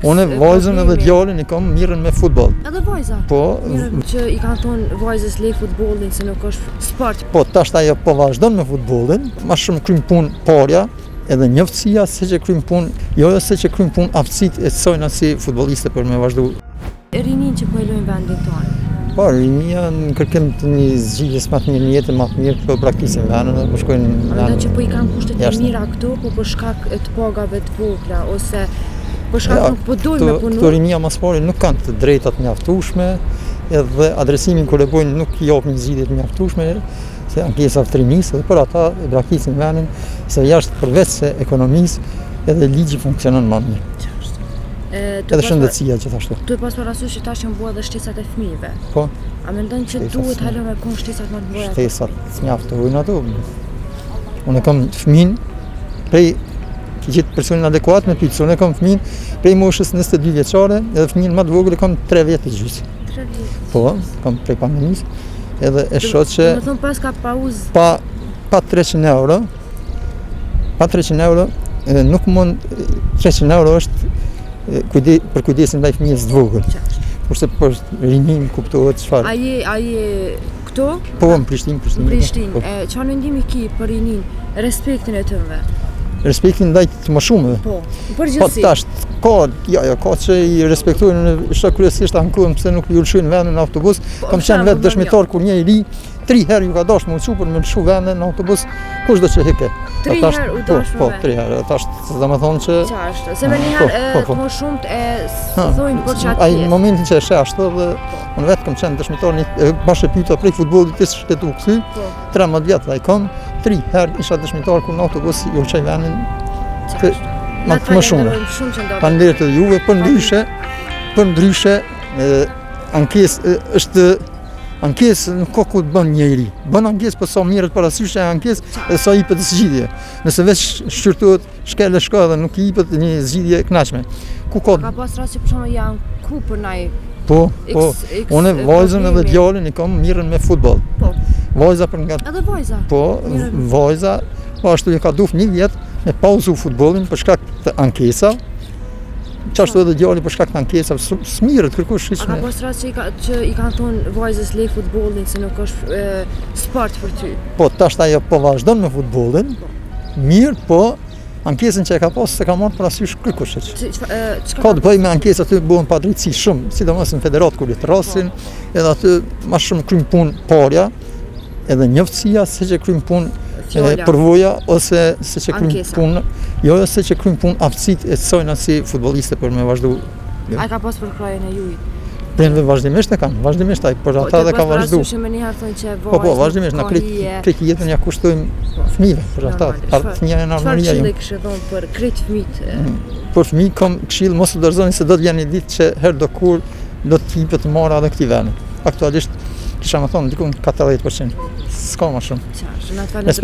X Unë vajzën edhe problemi. djalin i kam mirren me futboll. Edhe vajza. Po, Mirë, që i kanë thonë vajzës lej futbollin se nuk është sport. po tash ajo po vazhdon me futbollin, ma shumë kryn punë parja, edhe njoftësia se që kryn punë, jo jo se që kryn punë aftësitë e sajna si futbolliste për me vazhdu. Rinin që po e lojnë vendin tonë. Po, rinia në kërkim të një zgjidhjes më të mirë, një jetë më të mirë, po braktisin vendin dhe po shkojnë në A mendon vendin. që po i kanë kushtet e Jashtë. mira këtu, po për shkak të pagave të vogla ose për shkak Ja, nuk po dojnë me Këto, punu. këto rinia mas pari nuk kanë të drejtat mjaftueshme, edhe adresimin kur e bojnë nuk i japin zgjidhje të mjaftueshme, se ankesa të rinisë dhe për ata e braktisin vendin, se jashtë përveç se ekonomisë, edhe ligji funksionon më mirë, E, tu edhe pas- shëndetësia gjithashtu. Tu e pas parasysh që tash janë bua edhe shtesat e fëmijëve. Po, A mendon që Shtesat duhet s'mja- hala me kon shtesat më të mëdha? shtesat s'mjaftojnë ato. Unë e kam fëmin prej ki gjithë personin adekuat me pyet, se unë e kam fëmin prej moshës 22 vjeçare, edhe fëmin më të vogël e kam 3 vjet e gjysmë. 3 vjet. Po, kam prej pandemisë, edhe e shoh që Do të thonë pas ka pauzë pa pa 300 euro, pa 300 euro e, nuk mund 300 euro është e, kujde, për kujdesin ndaj fëmijës të vogël. qashtë. Kurse për rinin kuptohet çfarë. A je a je këtu Po në Prishtinë, Prishtinë. në Prishtinë? Po. E çfarë mendimi ki për rinin, respektin e tënve? Respektin ndaj të më shumëve. Po, në Po përgjithësi. tash ka, jo, jo, ka që i respektojnë, unë shoh kryesisht ankohen pse nuk ju lëshojnë vendin në autobus. Po, Kam qenë shembull, vetë dëshmitar kur një i ri tri herë ju ka dashur më çu për më lëshu vendin në autobus, kushdo që hike. Tri Tash- herë u po, dash me Po, vend. tri herë. Tash domethënë që Qashtë, se me një Po, herë po, e, po. të më shumë e Ha, thonë për qatë Ai në pjesë. momentin që e sheh ashtu dhe unë vetë kam qenë dëshmitar një e, bash e pyeta prej futbollit të shtetu kthy, Po. 13 vjet ai kam, tri herë isha dëshmitar kur në autobus ju lëshoj vendin të Na më të më shumë. falenderojmë shumë që ndodhe. Faleminderit edhe juve, për ndryshe, për ndryshe e, ankesë e, është ankesë nuk ka ku të bën njeri. Bën ankesë po sa mirët parasysh e ankesë dhe sa i jepet zgjidhje. Nëse veç shqyrtohet shkel e shko edhe nuk i jepet një zgjidhje e kënaqshme. Ku ka Ka pas rast që për shembull janë ku për naj Po, X, po. X Unë vajzën edhe problemi. djalin i kam mirren me futboll. Po. Vajza për nga Edhe vajza. po, Mirren. vajza po ashtu e ka duf një vjet me pauzu futbollin për shkak të ankesa. Qashtu edhe djali për shkak të ankesave, s- s'mirret kërkush hiç A ka me. pas rast që i, ka, që i kanë thonë vajzës lej futbollin se nuk është e, sport për ty. Po tash ajo po vazhdon me futbollin. Mirë, po ankesën që e ka pas se ka marrë parasysh kërkush hiç. Që, çfa- e, çka Ka të bëjë me ankesë aty bëhen padrejtësi shumë, sidomos në federat kur i trasin, edhe aty ma shumë kryn punë parja, edhe njoftësia se që kryn punë e, Fjala. përvoja ose se që kryn Ankesa. punë, jo jo se që kryn punë aftësitë e sajna si futbolliste për me vazhdu. A ka pas përkrahjen e juj? Prindve vazhdimisht e kanë, vazhdimisht ai për ata dhe ka vazhdu. Po, me një herë thonë që vajzë Po po, vazhdimisht na ka krejt hije. krejt jetën ja kushtojmë fëmijëve për ata, Normal, ar- çfarë- fëmija janë Çfarë ardhmëria këshille jonë. kishe dhënë për krejt fëmijët? e, Për fëmijë kam këshill mos u dorëzoni se do të vjen një ditë që herë do kur do të jepet mara edhe këtij vendi. Aktualisht kisha më thonë diku në 40%. S'ka më shumë. Qartë, na të Respekt.